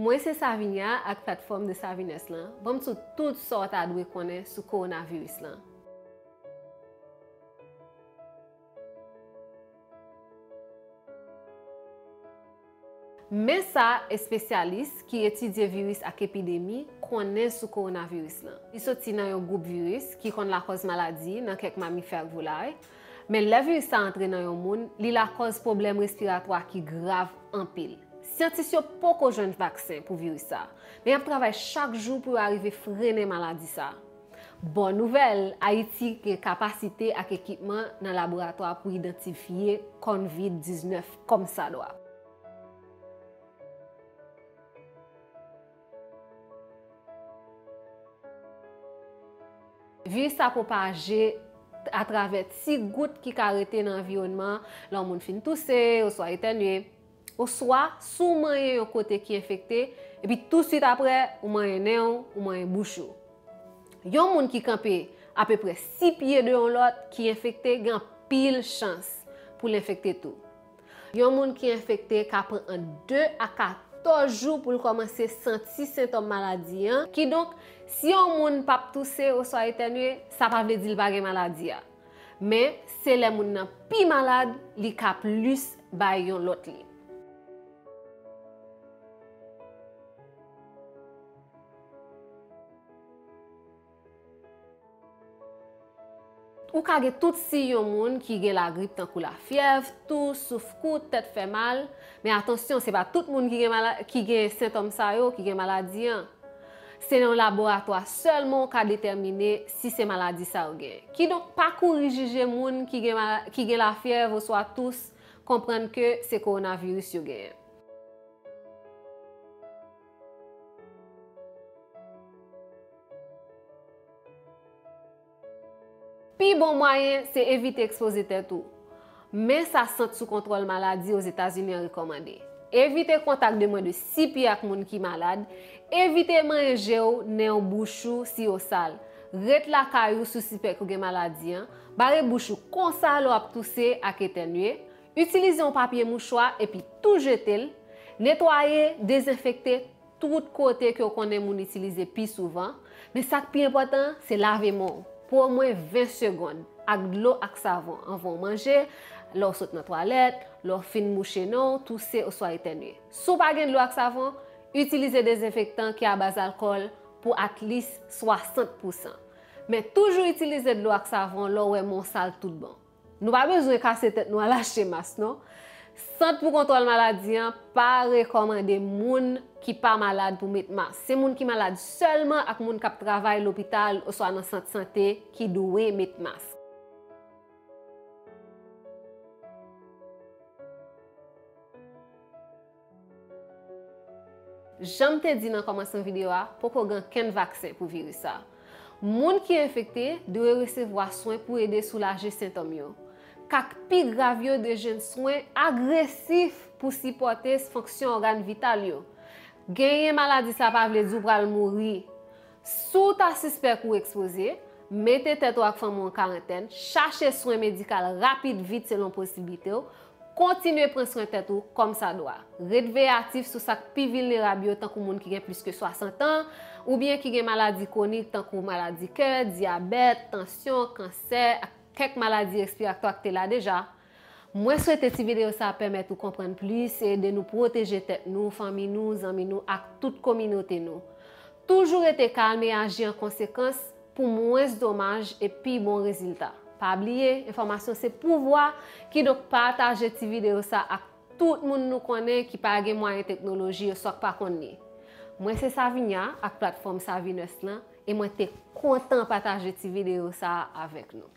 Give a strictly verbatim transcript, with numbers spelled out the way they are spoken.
Mwen se Savinia ak platfòm The Saviness lan. Ban m sou tout sa w ta dwe konnen sou kowonaviris lan. Men sa espesyalis ki etidye viris ak epidemi konnen sou kowonaviris lan. Li soti nan yon gwoup viris ki konn lakòz maladi nan kèk mamifè ak volay. Men lè viris sa antre nan yon moun, li lakòz pwoblèm respiratwa ki grav anpil. Syantis yo poko jwenn vaksen pou viris sa, men y ap travay chak jou pou yo arive frennen maladi sa. Bon nouvèl, Ayiti gen kapasite ak ekipman nan laboratwa pou idantifye COVID diznèf kòmsadwa. Viris sa pwopaje atravè ti gout ki ka rete nan anviwònman lè yon moun fin touse oswa etènye, oswa si w manyen yon kote ki enfekte, epi touswit apre, ou manyen nen w, ou manyen bouch ou. Yon moun ki kanpe apeprè sis pye de yon lòt ki enfekte gen anpil chans pou l enfekte tou. Yon moun ki enfekte ka pran ant de a katòz jou pou l kòmanse santi sentòm maladi an. Kidonk, si yon moun p ap touse oswa etènye, sa pa vle di l pa gen maladi a. Men, se lè moun nan pi malad, li ka plis bay yon lòt li. Ou ka gen tout siy yon moun ki gen lagrip, tankou lafyèv, tous, souf kout, tèt fè mal. Men atansyon, se pa tout moun ki gen mala-, ki gen sentòm sa yo ki gen maladi an. Se nan yon laboratwa sèlman w ka detèmine si se maladi sa yo genyen. Kidonk, pa kouri jije moun ki gen mala-, ki gen lafyèv oswa tous, konprann ke se kowonaviris yo genyen. Pi bon mwayen se evite ekspoze tèt ou. Men sa Sant sou Kontwòl Maladi Ozetazini an rekòmande. Evite kontak de mwens de sis pye ak moun ki malad. Evite manyen je w, nen w, bouch ou, si yo sal. Ret lakay ou si w sispèk ou gen maladi an. Bare bouch ou konsa lè w ap touse ak etènye. Itilize yon papye mouchwa epi tou jete l. Netwaye, dezenfekte tout kote ke w konnen moun itilize pi souvan. Men sa k pi enpòtan, se lave men w pou omwen ven segonn ak dlo ak savon anvan w manje, lè w sot nan twalèt, lè w fin mouche nen w, touse oswa etènye. Si w pa gen dlo ak savon, itilize dezenfektan ki a baz alkòl pou at least swasant pousan. Men toujou itilize dlo ak savon lè w wè men w sal tout bon. Nou pa bezwen kase tèt nou al achte mas, non. Sant pou Kontwòl Maladi an pa rekòmande moun ki pa malad pou met mas. Se moun ki malad sèlman ak moun k ap travay lopital oswa nan sant sante ki dwe met mas. Jan m te di nan kòmansman videyo a, poko gen okenn vaksen pou viris sa. Moun ki enfekte dwe resevwa swen pou ede soulaje sentòm yo. Ka k pi grav yo dwe jwenn swen agresif pou sipòte fonksyon ògàn vital yo. Genyen maladi sa pa vle di w pral mouri. Si w ta sispèk ou ekspoze, mete tèt ou ak fanmi w an karantèn, chache swen medikal rapid vit selon posiblite w, kontinye pran swen tèt ou kòmsadwa. Ret veyatif sou sa k pi vilnerab yo, tankou moun ki gen plis ke swasant an, oubyen ki gen maladi kwonik, tankou maladi kè, dyabèt, tansyon, kansè, ak kèk maladi respiratwa k te la deja. Mwen swete ti videyo sa a pèmèt ou konprann plis e ede nou pwoteje tèt nou, fanmi nou, zanmi nou ak tout kominote nou. Toujou rete kalm e aji an konsekans pou mwens domaj e pi bon rezilta. Pa bliye, enfòmasyon se pouvwa, kidonk pataje ti videyo sa ak tout moun nou konnen ki pa gen mwayen teknoloji oswa k pa konn li. Mwen se Savinia ak platfòm Saviness lan, e mwen te kontan pataje ti videyo sa a avèk nou.